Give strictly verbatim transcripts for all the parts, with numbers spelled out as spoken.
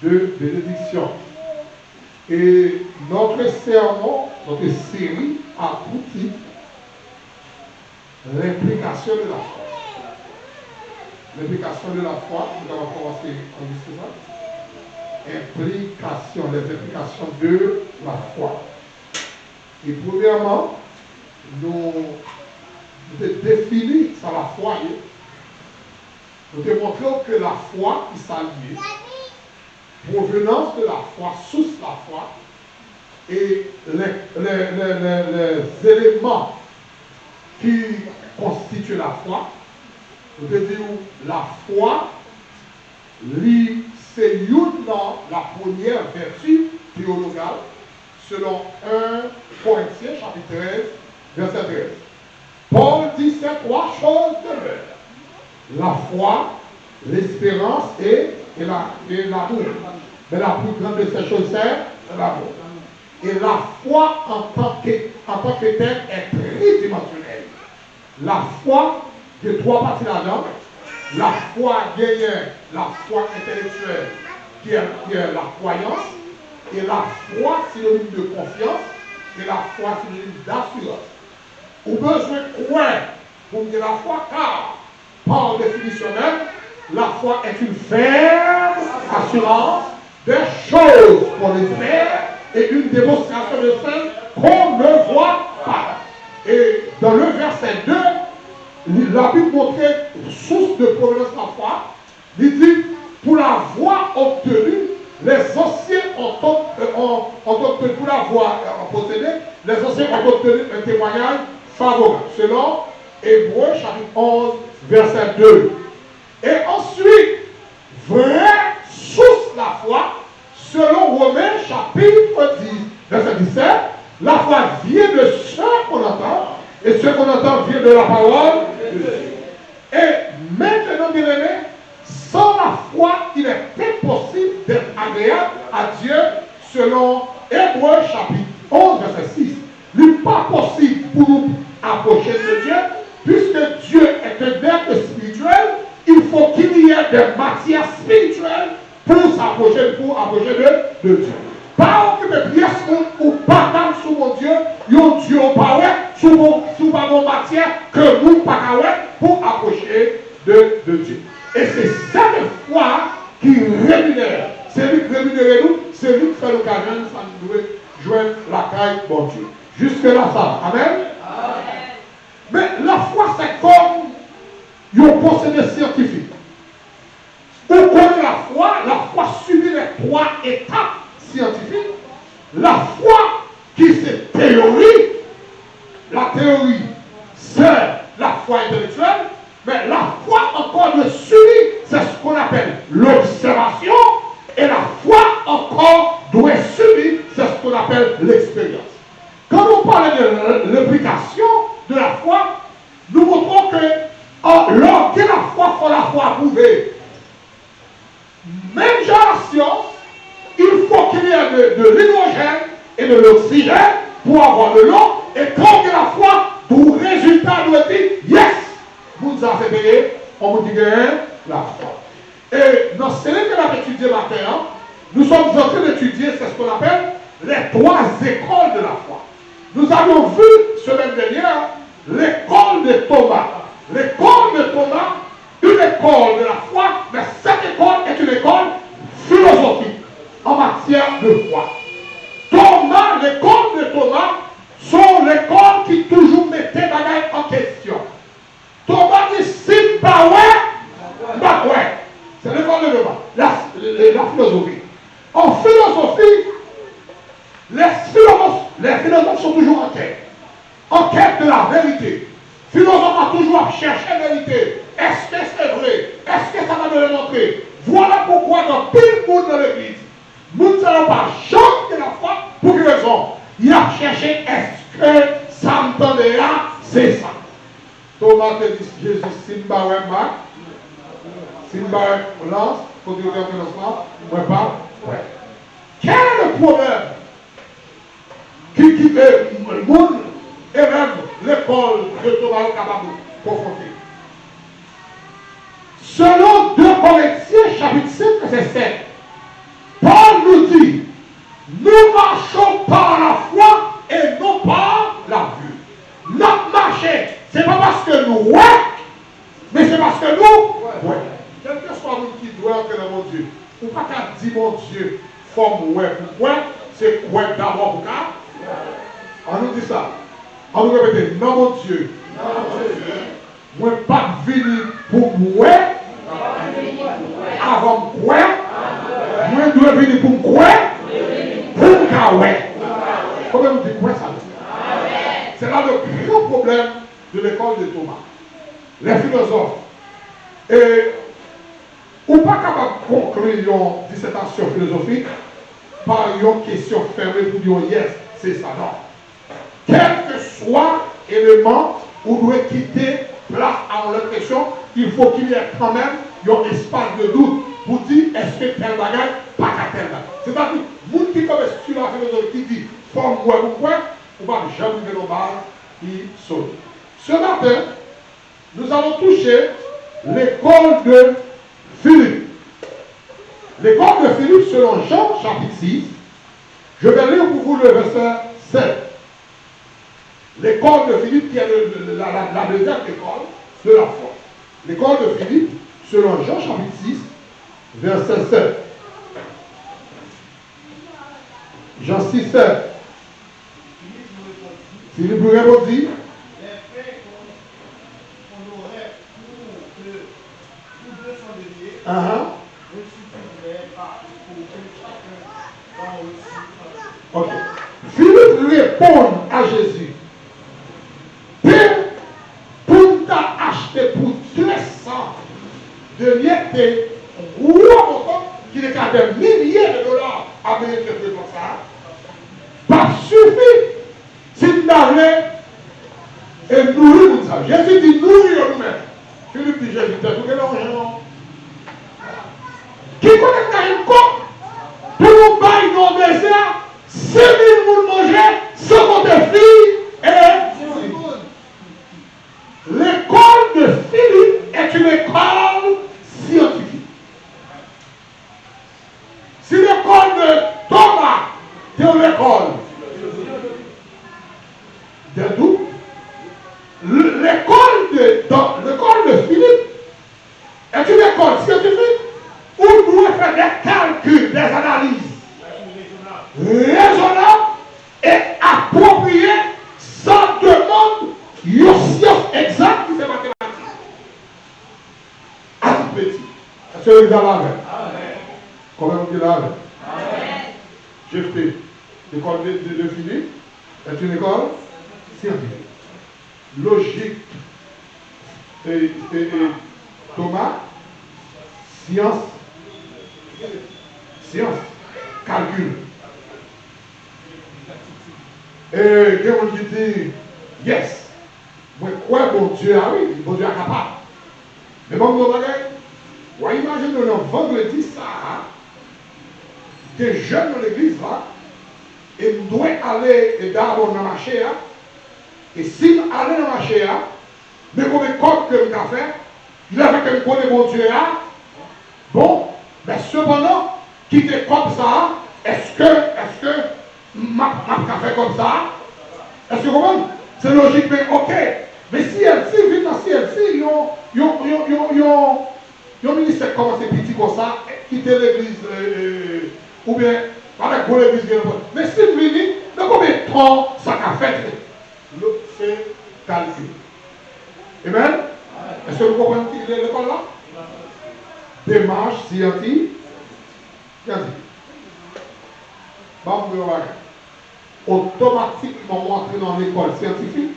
de bénédiction. Et notre sermon, notre série a pour titre L'implication de la foi. L'implication de la foi, nou kapab kòmanse anrejistre sa. Implication, les implications de la foi. E premyèman, nou, nou te defini sa lafwa ye. Nou te montre w ke lafwa, ki sa li ye, provenance de la foi, source la foi, e les, les, les, les, les éléments qui constituent la foi. Nou te di w lafwa, li se youn nan la premyè vèti teyologal, selon un Corinthiens chapitre treize, verset treize. Paul dit ces trois choses demeurent, la foi, l'espérance et, et la, et l'amour. Mais la plus grande de ces choses, c'est l'amour. Et la foi en tant que, en tant que telle est tridimensionnelle. Lafwa gen twa pati ladan l. Lafwa genyen lafwa entèlektyèl, ki è, ki è la kwayans, e lafwa sinonim de konfyans, e lafwa sinonim dasirans. Ou bezwen kwè pou w gen lafwa, car, par définition même, la foi est une ferme assurance des choses qu'on espère et une démonstration de celles qu'on ne voit pas. Et dans le verset deux, li, Labib montre sous de provenance la foi. Li di, pour l'avoir obtenu, les anciens ont, ont, euh, ont, ont obtenu, pour l'avoir, euh, possédé, les anciens ont obtenu un témoignage favorable, selon Hébreux chapitre onze, verset deux. Et ensuite, vraie source la foi, selon Romains chapitre dix, verset dix-sept, la foi vient de ce qu'on entend, et ce qu'on entend vient de la parole de Dieu. Et maintenant, bien-aimés, sans la foi, il est impossible d'être agréable à Dieu, selon Hébreux chapitre onze, verset six. Li pa posib pou nou apwoche de Dye, puisque Dieu est un être spirituel, il faut qu'il y ait des matières spirituelles pour s'approcher, pour approcher de, de Dieu. Pa okipe pyès moun ou pa ka sou Bondye, yon Dye ou pa wè, si w pa gen matyè ke moun pa ka wè pou apwoche de, de Dye. E se sèl fwa ki reminè, se li k reminere nou, se li k fè nou ka jwenn sa nou dwe jwenn lakay Bondye. Jiske la sa va. Amèn? Men lafwa se kòm yon pwosede syantifik. Ou konn lafwa, lafwa suivi les trois étapes scientifiques. Lafwa ki se teyori, la théorie, c'est la foi intellectuelle, mais la foi encore doit suivre, c'est ce qu'on appelle l'observation, et la foi encore doit suivre, c'est ce qu'on appelle l'expérience. Kan nou pale de l-, lenplikasyon de lafwa, nou montre ke, an, lè w gen lafwa, fò lafwa a pwouve. Menm jan a la syans, il faut qu'il y ait de, de l'hydrogène et de l'oxygène pour avoir de l'eau, e kan w gen lafwa, tou rezilta dwe di, yes, moun sa se te ye, yon moun ki genyen lafwa. Et dans ce que nous avons étudié matin, hein, nous sommes en train d'étudier, c'est ce qu'on appelle les trois écoles de la foi. Nous avions vu semaine dernière l'école de Thomas. L'école de Thomas, une école de la foi, mais cette école est une école philosophique en matière de foi. Thomas, l'école de Thomas, sont l'école qui toujours mettait bagay en question. Toma di, "Si m pa wè, m pa kwè." C'est l'école de Thomas. La, la, la philosophie. En philosophie, les philosophes, les philosophes sont toujours en quête. En quête de la vérité. Filozòf la toujou ap chèche verite. Èske se vre? Èske sa ka démontre? Voilà pourquoi gen anpil moun nan legliz, moun sa yo pa janm gen lafwa. Pou ki rezon? Y ap chèche, èske sa m tande a, se sa? Toma te di Jezi, "Si m pa wè, m pa, si m pa wè lans, kote yo te antre lans lan, mwen pa wè." Quel est le problème? Ki, ki, eh, moun elèv lekòl de Toma yo kapab konfwonte? Selon deux Corinthiens chapitre cinq, verset sept, Ou pa ka di Bondye, fò m wè pou m kwè, se kwè dabò pou ka. Ann nou di sa. Ann nou repete, non Bondye. Mwen p ap vini pou m wè, avan m kwè. Mwen dwe vini pou m kwè, pou m ka wè. Konbyen moun di kwè sa? Se la le gwo pwoblèm de l'école de Thomas. Les philosophes. E ou pa kapab konkli yon disètasyon filozofik pa yon kesyon fèmen pou di yon yes, se sa, non. Kèlkeswa eleman, ou dwe kite plas a yon lòt kesyon, il faut qu'il y ait quand même yon espas de dout pou di èske tèl bagay pa ka tèl bagay. Sètadi, moun ki kanpe sou la filozofi ki di fò m wè pou m kwè, ou p ap janm rive nan baz ki solid. Ce matin, nous allons toucher l'école de Philippe. L'école de Philippe selon Jean chapitre six. Je vais lire pour vous le verset sept. L'école de Philippe qui est le- le- la, la- la deuxième école de la foi. L'école de Philippe selon Jean chapitre six, verset sept. Jean six sept. Philippe lui répondit. Ahan. Ok. Philippe répond à Jésus. Pen pou m ta achte pou de san denye te gwo montan ki te ka dè milye de dola ameriken pou epòk sa a, p ap sifi si n ta vle e nouri moun sa yo. Jezi di, nouri yo nou menm. Filip di Jezi, tèt ou genlè yon jan non. Ki kote n ka jwenn kòb pou nou bay nan dezè, senk mil moun manje, san konte fi e timoun? L'école de Philippe est une école scientifique. Si l'école de Thomas te yon lekòl de dout, le- l'école de, dans- l'école de Philippe est une école scientifique où doit faire des calculs, des analyses raisonnables et approprié sa demann yon syans egzak ki se matematik. Arithmétique. Èske legliz la la avè m? Konbyen moun ki la avè m? J F T, l'école de, de, de Philippe est une école scientifique. Lojik e, e, e, Thomas, syans, syans, kalkil. E gen moun ki di, yes, mwen kwè Bondye a, wi, Bondye a kapab. Men ban m di w yon bagay, w a imajine w nan vandredi sa a, gen jèn nan legliz la, e m dwe ale e dabò nan mache a, e si m ale nan mache a, men konbyen kòb ke m ka fè, lè fè ke m konnen Bondye a, bon, men sepandan, kite kòb sa a, èske, èske m ap, m ap ka fè kòb sa a? Èske w konprann? Se lojik, men oke. Men C L C, vin nan C L C, yon, yon, yon, yon, yon, yon ministè k kòmanse piti konsa, kite legliz, e, e, oubyen, pa wè gwo legliz gen nan pòt. Men si m vini, nan konbyen tan sa ka fèt? Lo- Se kalkil. Amen? Èske nou konprann ki le- lekòl la? Demach syanti- syantifik. Ban m di w yon bagay. Otomatikman, ou antre nan lekòl syantifik,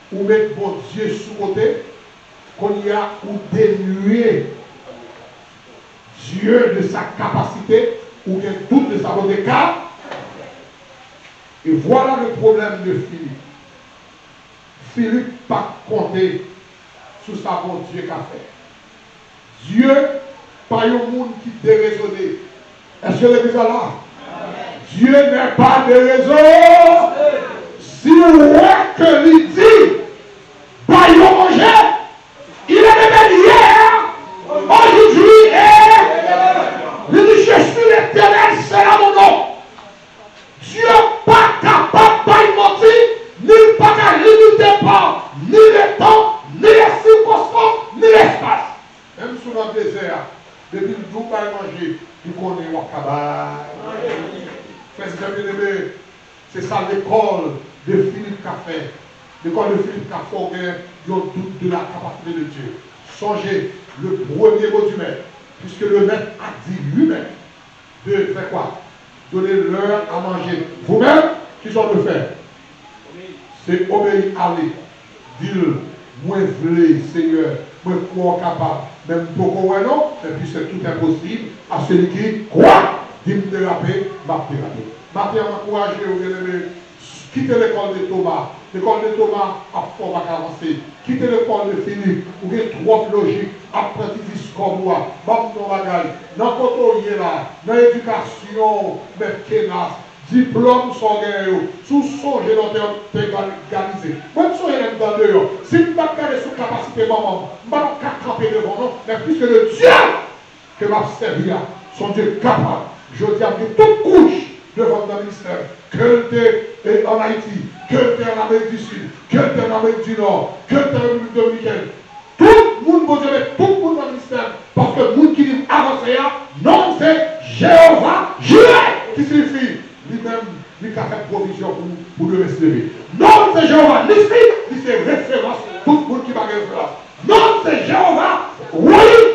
ou met Bondye sou kote, kounye a, ou denye Dieu de sa capacité, ou gen dout de sa volonté, ka. E vwala le pwoblèm de Filip. Filip pa t konte sou sa Bondye ka fè. Dye pa yon moun ki derezone. Èske legliz la la? Dieu n'est pas déraisonné. Si w wè ke li di, bay yo manje, il est le même hier, aujourd'hui et li di, je suis l'Éternel, c'est là mon nom. Dye pa kapab bay manti, ni l pa ka limite pa ni letan, ni lesikonstans, ni lespas. Menm si w nan dezè a, depi l di w bay Se sa lekòl de Filip ka fè. Lekòl de Filip ka fè w gen yon dout de la capacité de Dieu. Sonje, le premier mot du maître, puisque le maître a dit lui-même de faire quoi? Donner leur à manger. Vous-même, ki sa w dwe fè? Se obeyi, ale. Di l, mwen vle, Senyè, mwen kwè w kapab, men m poko wè non, men puisque tout est possible à celui qui croit. Di m derape, m ap derape. Maten an, m ankouraje w, byeneme, kite lekòl de Toma. Lekòl de Toma ap fè w pa ka avanse. Kite lekòl de Filip, ou gen twòp lojik, ap pran ti diskò pou a. Ban m di w yon bagay, nan kote w ye la, nan edikasyon, mèt Kenas, diplòm sa w genyen yo, si w sonje lè w te, te egalize. Mwen, m sonje lè m t andeyò. Si m t ap gade sou kapasite manman m, m pa t ap ka kanpe devan w non, men puisque le Dieu ke m ap sèvi a, se yon Dye kapab. Jodi a, m gen tout kouch devan m nan ministè m. Ke l te e, ann Ayiti, ke l te ann Amerik di Sid, ke l te ann Amerik di Nò, ke l te ann Repiblik Dominikèn. Tout moun, Bondye met tout moun nan ministè m. Paske moun ki vin avanse a, non l se Jewova Jire, ki siyifi li menm, li ka fè pwovizyon pou, pou demen se leve. Non l se Jewova Nisi, li se referans tout moun ki pa gen referans. Non l se Jewova Woyi,